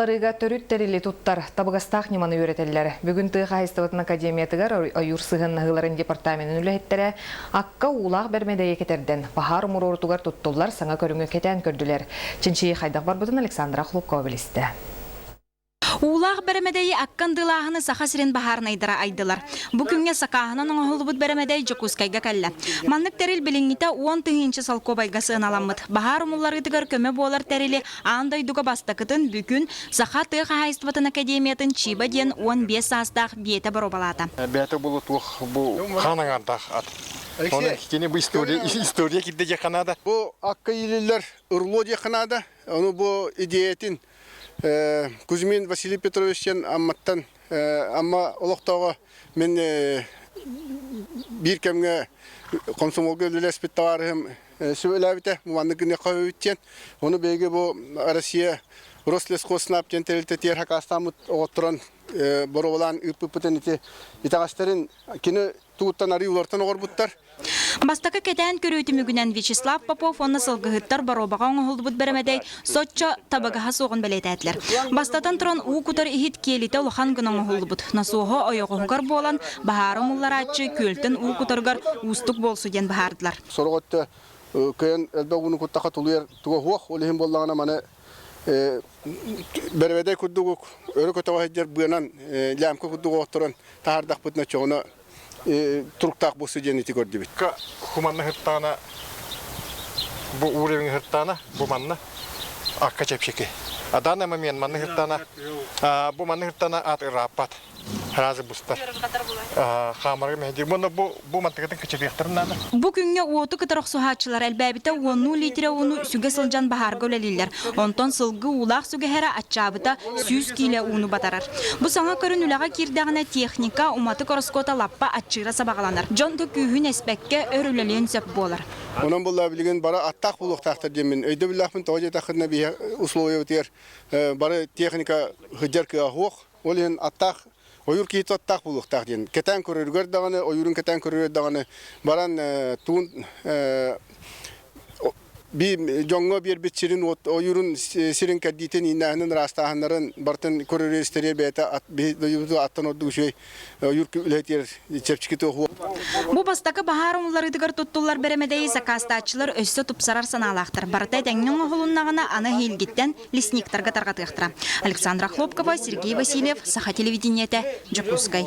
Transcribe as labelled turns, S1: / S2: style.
S1: Барыга төрүт тэрили туттар табыгастаах ньыманы үөрэтэллэр. Бүгүн тыа хаһаайыстыбатын академиятыгар ойуур сыһыаннаһыыларын департаменын үлэһиттэрэ акка уулаах бэрмэдэйи кэтэрдэн, баһаар умуруорутугар туттуллар саҥа көрүҥү кэтээн көрдүлэр. Чинчийии хайдах барбытын Александра Хлопкова билистэ.
S2: Уулаах бэрэмэдэйи акка ындыылааһыны Саха сирин баһаарынайдара айдылар. Бу күҥҥэ сакааһынан оҥоһуллубут бэрэмэдэй Дьокуускайга кэллэ. Маннык тэрил билиҥҥитэ 10 000 солкуобайга сыаналаммыт. Баһаар умулларыытыгар көмө буолар тэрили Аан дойдуга бастакытын бүгүн Саха тыа хаһаайыстыбатын академиятын Чиба диэн 15 саастаах биэтэ боруобалаата.
S3: Бэйэтэ булу туох бу хаан аҥаардаах ат. Оны кини бу история история кирде диэххэ наада.
S4: Бу акка иилиллэр ырло диэххэ наада. Ону бу идеятин Кузьмин Василий Петрович диэн Амматтан Амма олохтооҕо мин биир кэмҥэ комсомолга үлэлэспит табаарыһым сүбэлээбитэ маннык гыныахха эбит диэн. Ону биһиги бу Россия Рослесхозснаб диэн тэрилтэтигэр хакаастааммыт оҕотторон боруобалаан ыыппыппытын ити итэҕэстэрин кини тугуттан арыы улартан оҕорбуттар.
S2: Бастакы кэтээн көрүү түмүгүнэн Вячеслав Попов уонна сылгыһыттар боруобаҕа оҥоһуллубут бэрэмэдэй соччо табыгаһа суоҕун бэлиэтээтилэр. Бастатан туран уу кутар иһит киэлитэ улахан гына оҥоһуллубут. Носуоһа ойоҕоһугар буолан, баһаары умулларааччы күөлтэн уу кутарыгар уустук буолсу диэн быһаардылар.
S4: Сорох өттө кыайан элбэх ууну куттахха тулуйар туга суох. Ол иһин буоллаҕына маны бэрэбэдэй курдук өрө көтөҕө сылдьар быанан лээмка курдук оҕотторон таһаардахпытына чоҕуна туруктаах буолсу диэн ити көрдүбүт.
S3: Хуманна сыртаана бу уровень сыртаана бу манна акка чэпчэки. А данный момент манна сыртаана бу манна сыртаана ат ырааппат. Разы бустар. Хаамарга мэһэйдиир. Уонна бу бу мантыкатын кыччатыахтарын наада.
S2: Бу күҥҥэ уоту кытары охсуһааччылар элбээбитэ уоннуу лиитирэ ууну сүгэ сылдьан баһаарга үлэлииллэр. Онтон сылгы уулаах сүгэһэрэ аччаабыта 100 киилэ ууну батарар. Бу саҥа көрүн үлэҕэ киирдэҕинэ техника, уматык ороскуота лаппа аччыыра сабаҕаланар. Дьон да күүһүн эспэккэ өр үлэлиэн сөп буолар.
S4: Онон буолла билигин бары аттаах буолуохтаахтар диэммин өйдөбүллээхпин. Тоҕо диэтэххинэ биһиэхэ условиябытыгар бары техника сылдьар кыаҕа суох. Ол иһин аттаах ойуур киһитэ аттаах буолуохтаах диэн кэтээн көрөрүгэр даҕаны, ойуурун кэтээн көрөрүгэр даҕаны баран туун би дьоҥҥо биэрбит сирин ойуурун сирин кэрдиитин ииннээһинин ыраастааһыннарын барытын көрөрү истэриэ бэйэтэ дойдубуту аттан ордук үчүгэй ойуур үлэһитигэр чэпчэки туох
S2: Бу бастакы баһаар умулларыытыгар туттуллар бэрэмэдэйи сакаастааччылар өссө тупсарар санаалаахтар. Барыта этэҥҥэ оҥоһулуннаҕына, аны эһиилгиттэн лесниктарга тарҕатыахтара. Александра Хлопкова, Сергей Васильев, Саха телевидениетэ, Дьокуускай.